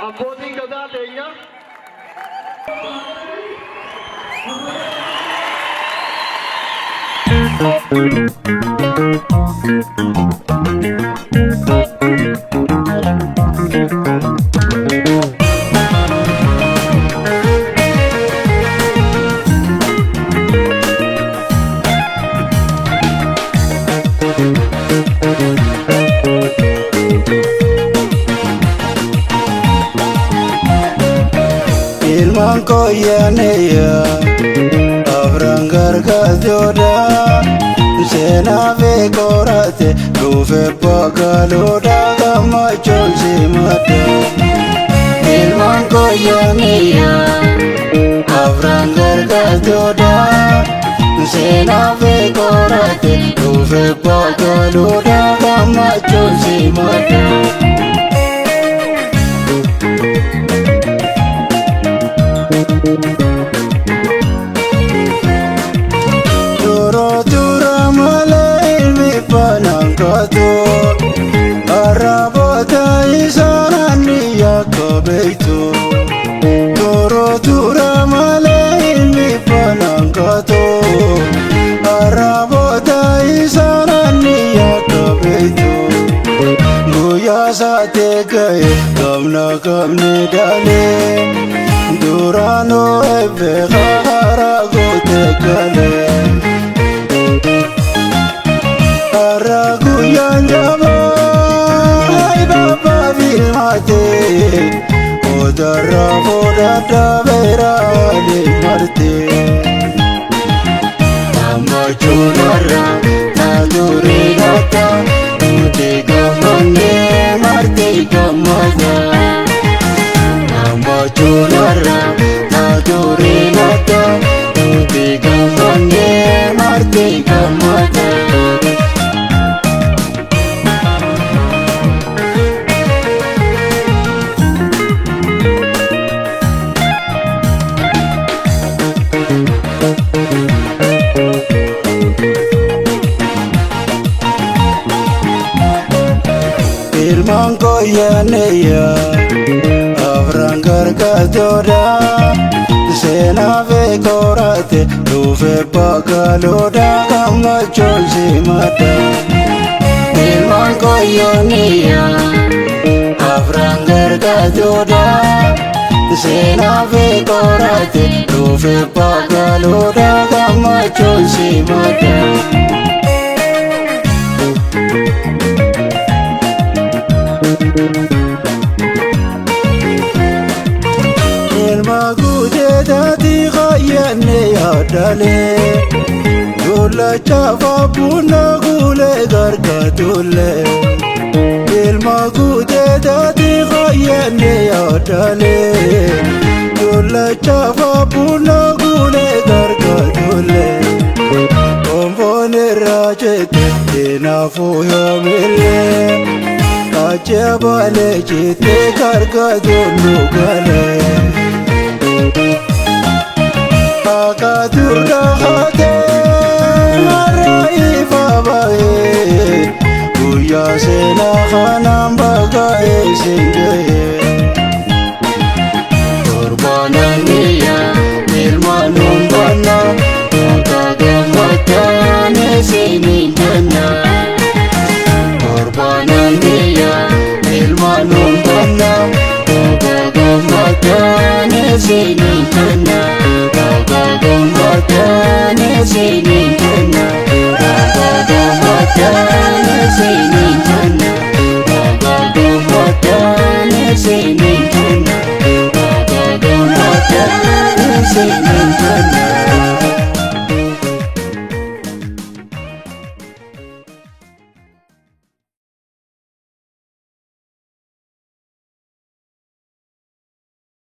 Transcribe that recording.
Abbootiin gadaa teenya. Ilmaan koyyaneya afran gargaartoodha seenaa fi qorate dhufe bakkaloodha gammachuun simadha. Ilmaan koyyaneya afran gargaartoodha seenaa fi qorate dhufe bakkaloodha gammachuun simadha. Yeroo tura malee ilmi banaan kaatu arraboota isaan ni yakka beektu. Yeroo tura malee ilmi banaan kaatu arraboota isaan ni yakka beektu. Guyyaa saatee ga'e gamna gamni dalee duraanuu eebbee haaraa gootee galee. Har'a guyyaan jabaa babbaa filmaatee odarra fudhadhaa beeraalee martee. Gammachuun har'a taaturee laata nuti gammannee martee gammada. Gammachuun har'a taaturee laata nuti gammannee martee gammada. Ilmaan koyyaneya afran gargaartoodha seenaa fi qorate dhufe bakkaloodha gammachuun simadha. Ilmaan koyyaneya afran gargaartoodha seenaa fi qorate dhufe bakkaloodha gammachuun simadha. Ilma guutee taatii qayyanne yaadalee dullacha faabuna guulee gargaatulle. Ilma guutee taatii qayyanne yaadalee dullacha faabuna guulee gargaatulle. Komboon irraa jette kinaafuu yoomillee kaachee balee jettee gargaatuun galee. Akaturra haatee har'a ifa ba'ee guyyaa seenaa kanaan bakka isin ga'e. Torbaananiya ilmaan humbanna bakka gammataan isiniin jenna. Torbaananiya ilmaan humbanna bakka gammataan isiniin jenna. Bakka gammataan